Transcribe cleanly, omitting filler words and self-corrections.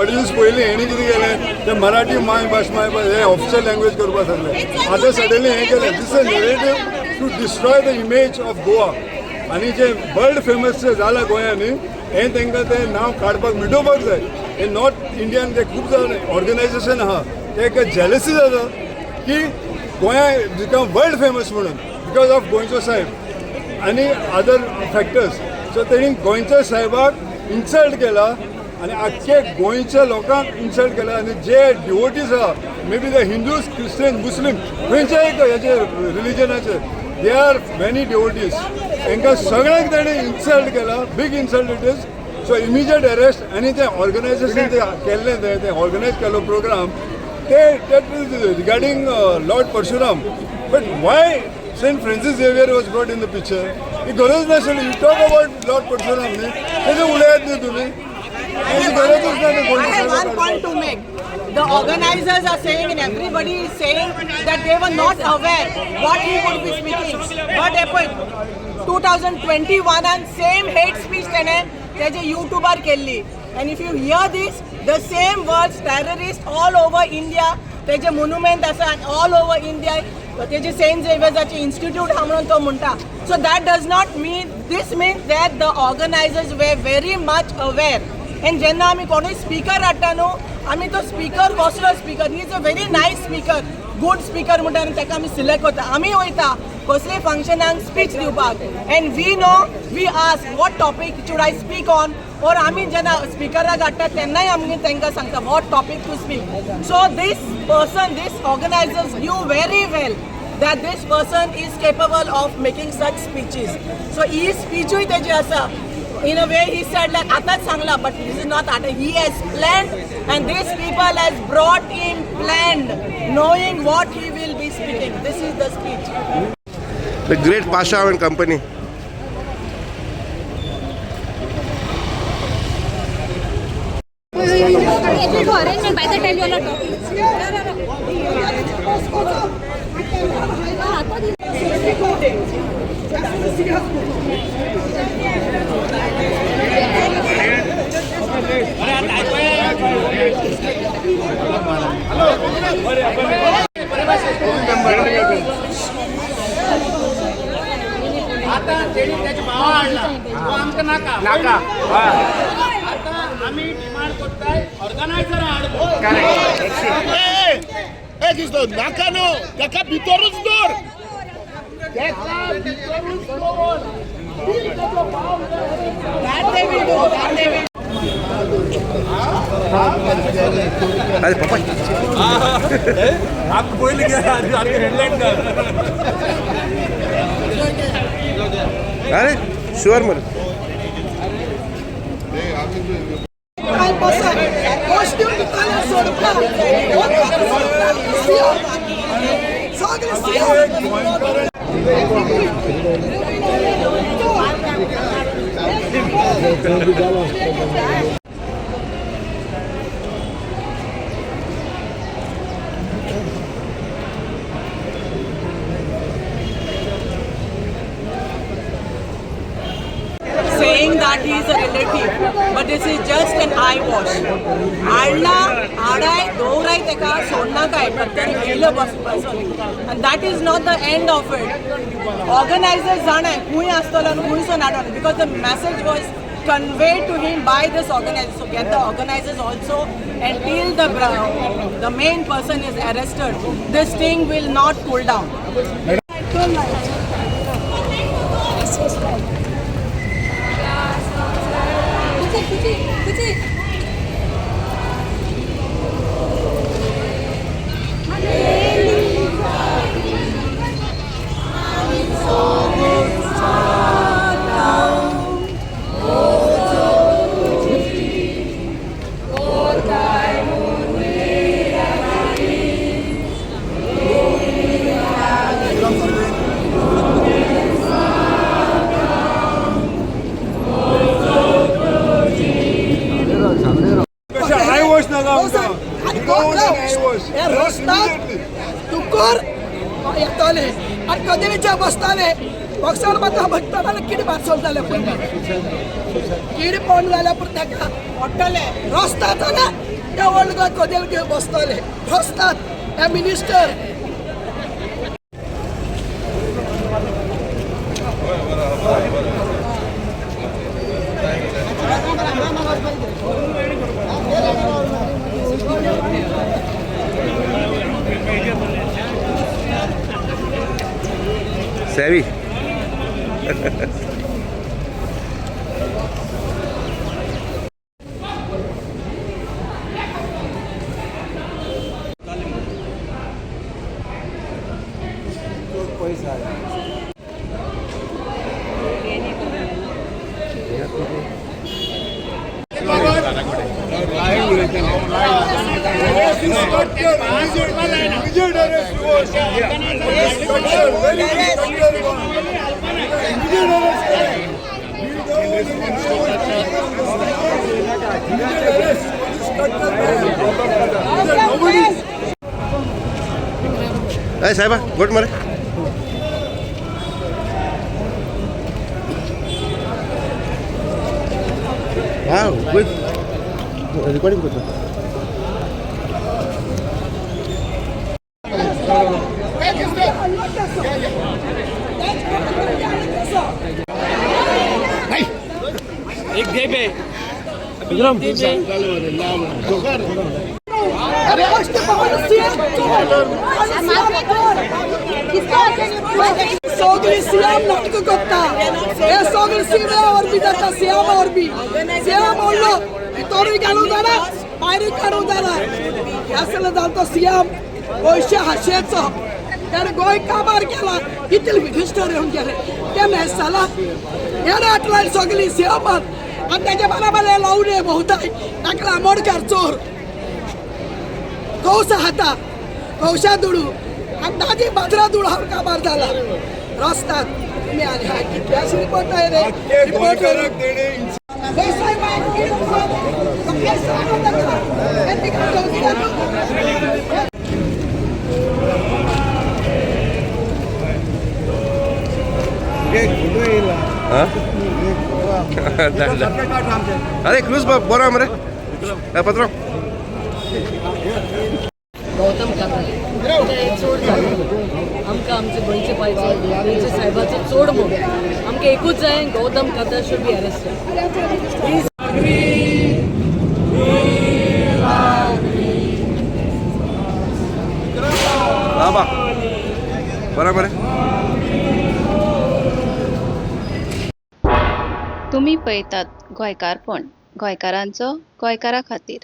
थोडे दीस पयलीं हेणी कितें केलें ते मराठी मायभास मायभास हे ऑफिशियल लँग्वेज करपाक सांगलें. आतां सडनली हें केलें. This a narrative to destroy the image of Goa. आनी जे वर्ल्ड फेमस जे जाला गोंयांत न्ही, हें तांकां तें नांव काडपाक मिटोवपाक जाय. हे नॉर्थ इंडियन ते खूब जाण ऑर्गनायझेशन आहा, ते एक जेलसी जाता की गोंया बिकम वर्ल्ड फेमस म्हणून because of गोंयचो साहेब आनी अदर फॅक्टर्स. सो तेणी गोंयच्या साहेबाक इन्सल्ट केला आनी आख्खे गोंयच्या लोकांक इन्सल्ट केला. आनी जे डिवोटीज आहा, may be the Hindus, Christian, Muslim, खंयच्याय हेजे रिलिजनाचे, they are many devotees, तांकां सगळ्यांक ताणें इन्सल्ट केला. Big insult it is. So immediate arrest. आनी तें ऑर्गनायझेशन ते केल्लें, तें ऑर्गनायज केल्लो प्रोग्राम ते that is regarding Lord Parshuram, but why Saint Francis Xavier was brought in the picture? ही गरज नाशिल्ली. You talk about Lord Parshuram न्ही, तेजें उलयात न्ही तुमी, तेजी गरजूच ना. ते I have one point to make. The organizers are saying and everybody is saying that they were not aware what he would be speaking. But आपण 2021 and same hate speech त्याने त्याचे युट्यूबार केल्ली. And if you hear this, the same words, terrorist all over India, त्याचे monument आसा all over India, तेजे Saint झेवियर्साचे institute हा म्हणून तो म्हणटा. So that does not mean, this means that the organizers were very much aware. And जेन्ना आमी कोणूय स्पिकर हाडटा न्हू, आमी तो स्पिकर कसलो speaker, he is a very nice speaker, good speaker म्हणटा आनी ताका आमी सिलेक्ट करता. आमी वयता कसलेय फंक्शनाक स्पीच दिवपाक and we know, we ask what topic should I speak on, or आमी जेन्ना स्पिकराक हाडटा तेन्नाय आमी तांकां सांगता what topic to speak. So this person, this organizers knew very well that this person is capable of making such speeches. So ही स्पीचूय तेजी आसा. In a way he said like आतांच सांगला, but this is not आता. He has planned and these people has brought him planned, knowing what he will be speaking. This is the speech. The great Pasha and Company. It will do arrangement by the time you all are talking. आता तेणी त्याच्या भावा हाडला तो आमकां नाका. नाका. आता आमी डिमांड करताय ऑर्गनायझर हाड. नाका न्हू, ताका भितरूच दवर, ताका भितरूच दवर. That they will do. That they will. अरे पप्पा. आप पयलीं हेडलायट. अरे शुअर मरे. कोस्ट्यूम दुकानार सोडपाक सगळे. Saying that he is a relative, but this is just an eye wash. हाडला हाडाय दवराय तेका सोडनाकाय प्रत्येक येयलो बसून. And that is not the end of it. Organizers जाणाय खूंय आसतलो आनी खूंयसून हाडलो, because the message was conveyed to him by this organizer. So get the organizers also, and till the main person is arrested, this thing will not cool down. कुची कुची कुची. कशें I wash नाका आमकां. आनी I wash. हे रस्त्यार दुकोर येतले आनी कदेलीचेर बसताले, बॉक्सार माता बसता जाल्यार कीड मारसो जाल्या पळय, कीड पडून जाल्यार पुरो ताका पडटले. रस्ता जाल्यार ते व्हडले गोंय कदेल घेवन बसतले बसतात हे minister. Savvy. Immediate arrest was. Structure, very structure one. Immediate arrest. Immediate arrest for this structure man. Nobody. अरे साहेबा, गोट मरे. हा, गुड. रेकॉर्डिंग करतो. अरे सीएम चोर. सगळी सियाम नाटक करता हे. सगळी सिम्या वरवी जाता, सियामा वरवी. सियाम व्हडलो, भितरूय घालूंक जाणा, भायरूय काडूंक जाणा. असलो जालो तो सियाम. पयशे हाशेचो ताणें गोंय काबार केला. कितले मिनिस्टर येवन गेले ते मेसाला हे आटलाय सगळी सियामान. आनी तेजे बराबर हे लावणे भोंवताय. ताका आमोडकार चोर कौस हाता कौशा दुडू आनी ताजी बाजरा दुडू हांव काबार जाला रस्त्यात. तुम्ही आनी हा कितल्याशी रिपोर्ट आहे रे रिपोर्ट. गोंयकाराक तेणे देसाई बाय हा. अरे क्रूज बाब, बरो मरे पत्र. गौतम काका हे चोड जालो. आमकां आमचे गोंयचे पायचो, गोंयचे साहेबाचो चोड मोग. आमकां एकूच जाय, Gautam Katra should be arrested. हा बा, बरो मरे. तुमी पळयतात गोंयकारपण, गोंयकारांचो गोंयकारा खातीर.